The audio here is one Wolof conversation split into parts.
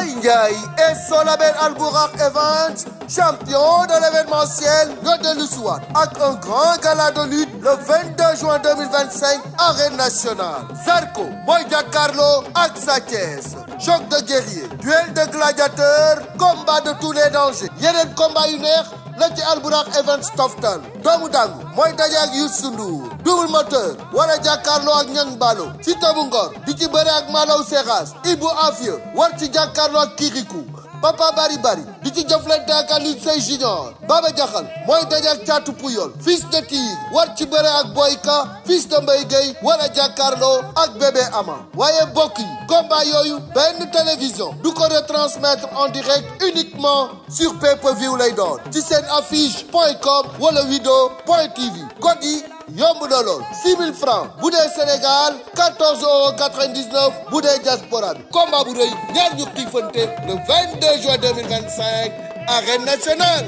Mbaye Ndiaye et son label Albourakh Events, champion de l'événementiel, ñoo dellu si waat ak un grand gala de lutte le 22 juin 2025 arène nationale. Zarko mooy jàkkaarloo ak Sa Thiès, choc de guerrier, duel de gladiateurs, combat de tous les dangers. yeneen combat yu neex la ci Albourakh Events toftal. doomu dangu mooy daje ak Youssou Ndour, double moteur wala jàkkaarloo ak Niang Ballo. Siteu bu Ngor di ci bëre ak Malaw Seras. Ibou Afia war ci jàkkaarloo ak Kirikou. Papa Bari Bari di ci jëflante ak Alioune Seye Junior. Baba Jaxal mooy daje ak Thiatou Pouyol. Fils de Tigre war ci bëre ak Boyka. Fils de Mbaye Gueye wala jàkkaarloo ak Bébé Ama. waaye bokk yi combat yooyu benn télévision du ko retransmettre en direct uniquement sur pay-per-view lay doon ci seen affiche.com wala wido.tv. code yi yomb na lool 6 000 francs bu dee Sénégal 14,99 € bu dee diaspora bi. combat bu rëy ñaar ñu xiifante le 22 juin 2025 arène nationale.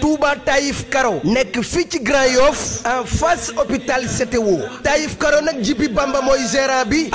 Touba Taïf Karo nekk fii ci Grand Yoff en face hôpital CTO. Taïf Karo nag Jibi Bamba mooy gérant bi.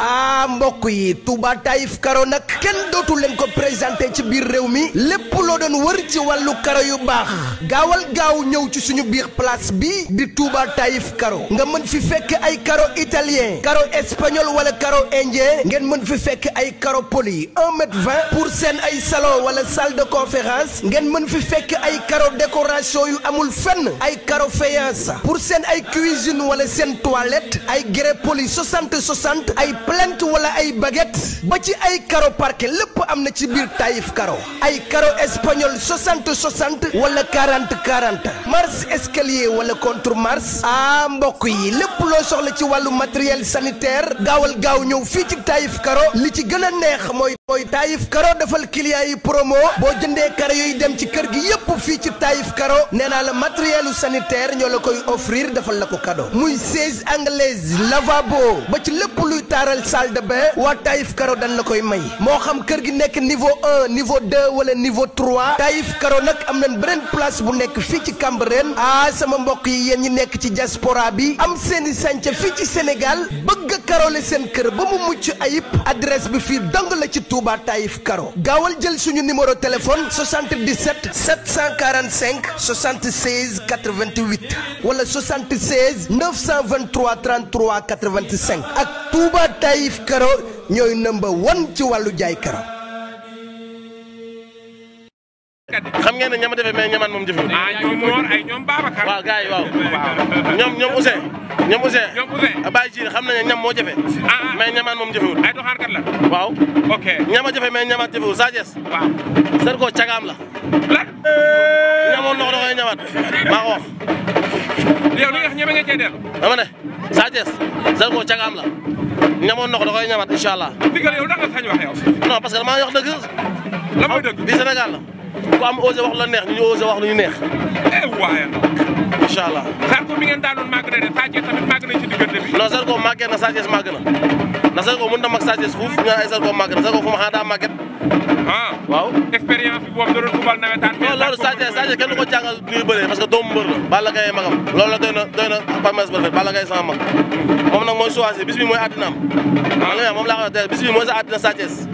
mbokk yi Touba Taïf Karo nag kenn dootu leen ko présenté ci biir réew mi lépp loo doon wër ci wàllu karo yu baax gaawal gaaw ñëw ci suñu biir place bi di Touba Taïf Karo nga mën fi fekk ay karo italien karo espagnol wala karo indien ngeen mën fi fekk ay karo poli 1,20 m pour seen ay salon wala salle de conférence ngeen mën fi fekk ay karo décoration yu amul fenn ay karo faïence pour seen ay cuisine wala seen toilette ay grès poli 60 ay plinthe wala ay baguette ba ci ay karo parquet lépp am na ci biir Taïf Karo ay karo espagnol 60 wala 40 marche escalier wala contre marche mbokk yi lépp loo soxla ci wàllu matériel sanitaire gaawal gaaw ñëw fii ci Taïf Karo li ci gën a neex mooy Taïf Karo defal client yi promo boo jëndee karo yooyu dem ci kër gi yépp fii ci Taïf Karo nee naa la matérielu sanitaire ñoo la koy offrir defal la ko cadeau muy chaise anglaise lavabo ba ci lépp luy taaral salle de bain waa Taïf Karo dañ la koy may moo xam kër gi nekk niveau 1 niveau 2 wala niveau 3 Taïf Karo nag am nañ beneen place bu nekk fii ci Cambérène sama mbokk yi yéen ñi nekk ci diaspora bi am seeni sànca fii ci Sénégal bëgg a karole seen kër ba mu mucc ayib adresse bi fii dong la ci Touba Taïf Karo gaawal jël suñu numéro téléphone 77 745 76 88 wala 76 923 33 85 ak Touba Taïf Karo ñooy number 1 ci wàllu jaay karo. xam ngeen ne ñama defee mais ñamaan moom jëfewul. ñoom Mor ay ñoom Babacar. waaw gars yi waaw. ñoom Ousseyn. ñoom Ousseyn. Baye Diir xam nañu ne ñam moo jafe. mais ñamaan moom jëfewul. ay doxaankat la. waaw. ok ñama jafe mais ñamaat jëfewul Sa Thiès. waaw. Zarko cagaam la. lan. ñamoon ndox da koy ñamaat maa ko wax. yow li nga xam ñeme nga cee dellu. dama ne Sa Thiès Zarko cagaam la. ñamoon ndox da koy ñamaat incha allah. digal yow da nga sañ wax yow. non parce que damaa wax dëgg. la mooy dëgg bi Sénégal la. ku am osé wax la neex ñu osé wax lu ñu neex. waaye. incha allah. Zarko mi ngeen daanoon màgg na de Sa Thiès tamit màgg nañ ci diggante bi. non Zarko màggee na Sa Thiès màgg na ndax Zarko mën na mag Sa Thiès fuuf ñu naan ay Zarko màgg na Zarko fu ma xanaa daa màgget. waaw. expérience bi boobu da doon fubal nawetaan. non loolu Sa Thiès kenn du ko jàngal ñuy bëree parce que doomu mbër la. Balla Gaye magam loolu la doy na palmarès ba Balla Gaye sama mag moom nag mooy choisir bis bi mooy àddinaam. moom laa koy wax bis bi mooy sa àddina Sa Thiès.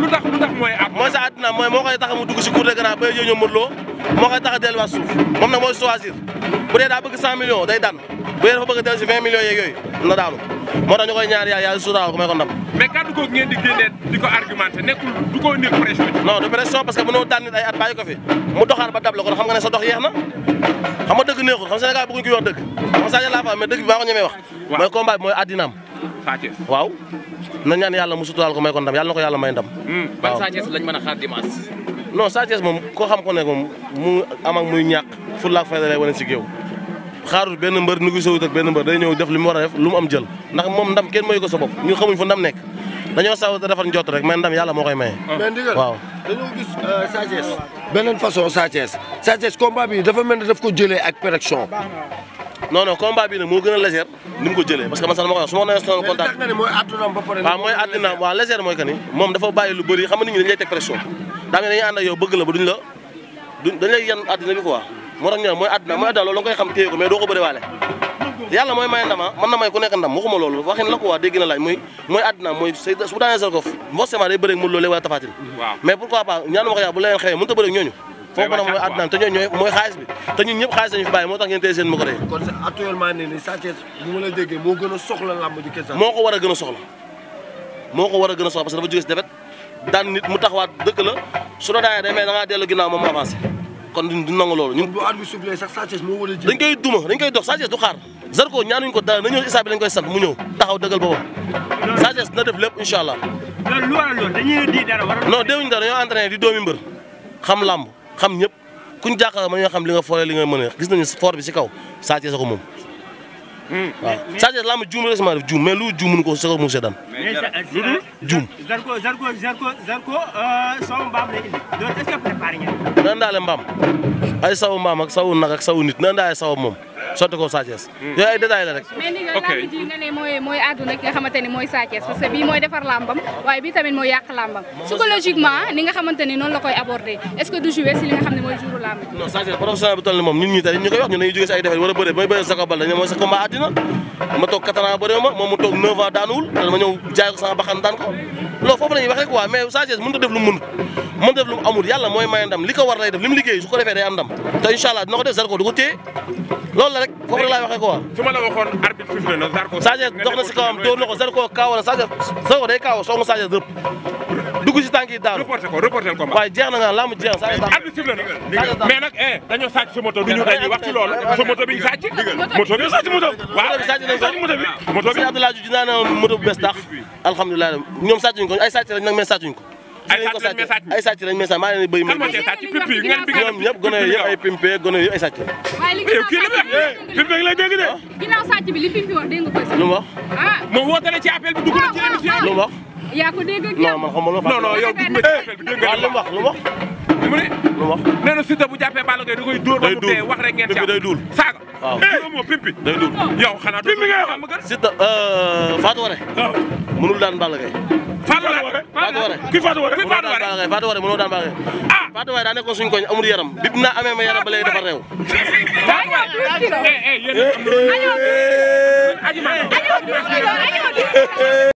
lu tax mooy àddina. mooy sa àddinaam mooy moo koy tax mu dugg si cour de grand ba yooyu ñoom Modou Lo moo koy tax a delluwaat suuf moom nag mooy choisir bu dee daa bëgg 100 millions day daan bu dee dafa bëgg a dellu si 20 millions yeeg yooyu na daanu moo tax ñu koy ñaar yàlla suuraal ko may ko ndam. mais kàddu googu ngeen di génnee di ko argumenté nekkul du ko indil pression. non du pression parce que mënoo daan nit ay at bàyyi ko fi mu doxaat ba dab la kon xam nga ne sa dox yeex na xam nga dëgg neexul xam Sénégal bëgguñ koy wax dëgg xam nga Sadio laa fa mais dëgg bi baa ko ñemee wax. mooy combat bi mooy addinaam. Sa Thiès waaw na ñaan yàlla mu suturaal ko may ko ndam yàlla na ko yàlla may ndam. ban Sa Thiès lañ mën a xaar dimanche. non Sa Thiès moom koo xam ko ne moom mu am ak muy ñàkk fulla ak fayda lay wane si géew xaarul benn mbër nu ngi sowut ak benn mbër day ñëw def li mu war a def lu mu am jël ndax moom ndam kenn mooy ko sa bopp ñu xamuñ fu ndam nekk dañoo saw te defar njott rek mais ndam yàlla moo koy maye. mais ndigal waaw dañoo gis Sa Thiès beneen façon Sa Thiès combat bi dafa mel ne daf ko jëlee ak péréction. non combat bi nag moo gën a légère ni mu ko jëlee parce que man sax ma ko wax su ma nee sama contact mooy àddunaam ba pare. waaw mooy àddinaam waaw légère mooy que ni moom dafa bàyyi lu bëri xam nga nit ñi dañu lay teg pression daa mel dañuy ànd ak yow bëgg la ba dañu lay yan àddina bi quoi moo tax ñu mooy àdduna loolu nga koy xam téye ko mais doo ko bëre waale yàlla mooy may ndama mën na may ku nekk ndam waxuma loolu waxin la ko waa dégg na laaj mooy àdduna mooy su daanee Zarko forcément day bëre ak Modou Lo wala Tapha Tine mais pourquoi pas ñaanu wax yaa bu leen xëyee mënut a bëre ak ñooñu foofu mën a mooy àdduna te ñooñu mooy xaalis bi te ñun ñëpp xaalis lañu fi bàyyi moo tax ngeen téye seen micro yi kon actuellement nii Sa Thiès bu ma la déggee moo gën a soxla làmb ji kese moo ko war a gën a soxla parce que dafa jóge si defet daan nit mu taxawaat dëkk la su la daanee day may da ngaa dellu ginnaaw moom mu avancé kon du nangu loolu ñun bu arbitre soufflé sax Sa Thiès moo war a ji dañ koy duma dañ koy dox Sa Thiès du xaar Zarko ñaanuñ ko dara na ñëw isa bi lañ koy sant mu ñëw taxaw dëggal boppam Sa Thiès na def lépp incha allah loolu lu waral loolu dañuy di dara war non déewuñu dara dañoo entraîné di doomi mbër xam làmb xam ñëpp kuñ jàkkaarloo ma ñoo xam li nga fooree li nga mën a gis nañu fort bi si kaw Sa Thiès a ko moom waaw Sa Thiès làmb juum rek def juum mais lu juum mënu ko seko mu seetaan juum Zarko saw mbaam lay indi loolu est-ce que préparé ngeen na ndaale mbaam ay sawu mbaam ak sawu nag ak sawu nit na ndaale sawu moom sotti ko Sa Thiès yooyu ay détails la rek mais ni nga lamb ji nga ne mooy àdduna ki nga xamante ni mooy Sa Thiès parce que bii mooy defar lambam waaye bii tamit mooy yàq lambam psychologiquement ni nga xamante ni noonu la koy aborder est-ce que du jouer si li nga xam ne mooy jouru lamb ji non Sa Thiès professionnel bu toll ni moom ñun ñi tey ñu koy wax ñu dañuy jógee si ay defet war a bëre may bëre Zarko Baldé mooy sa combat àddina ma toog 4 ans bëre ma moom mu toog 9 ans daanuwul te ma ñëw jaay ko sama baxan daan ko loolu foofu la ñuy waxee quoi mais Sa Thiès mënut a def lu mu mënut mën def lu mu amul yàlla mooy may ndam li ko war lay def li mu liggéey su ko defee day am ndam te incha allah dina ko def Zarko du ko téye loolu la rek foofu la laay waxee quoi su ma la waxoon arbitre sifflé na Zarko Sa Thiès dox na si kawam dóor na ko Zarko kaaw na Zarko day kaaw soo nga Sa Thiès rëpp dugg si tànk yi daanu reporté ko combat waaye jeex na nga lamb jeex na Sa Thiès arbitre sifflé na mais nag dañoo sàcc sa moto duñu dañuy wax ci loolu sa moto bi ñu sàcc moto bi sàcc moto waaw sàcc nañ ko moto bi Abdoulaye Diouf dinaa ne moto bu bees tax alhamdulilah ñoom sàccuñ ko ay sàcc lañ nag mais sàccuñ ko ay sàcc lañ mais sàcc maa ngi leen di béy ñoom ñëpp gone yëpp ay pimpe gone yëpp ay sàcc pimpe ngi lay dégg de ginnaaw sàcc bi li pimpe wax dégg nga ko lu mu wax moom woote na ci appel bi dugg na ci émission lu mu wax yaa ko dégg ak non man xam nga non yow dugg nga ci appel bi dégg nga lu mu wax lu mu wax mu ne lu mu wax nee na Siteu bu jàppee Balla Gaye da koy dóor ba mu dee wax rek ngeen ci day duul saaga waaw moo pimpi day duul yow xanaa pimpi nga xam nga Siteu Fatou Waré mënul daan Balla Gaye Fatou Waré kii Fatou Waré mënul daan Balla Gaye Fatou Waré daa nekkoon suñu koñ amul yaram bip naa amee ma yaram ba léegi dafa réew yéen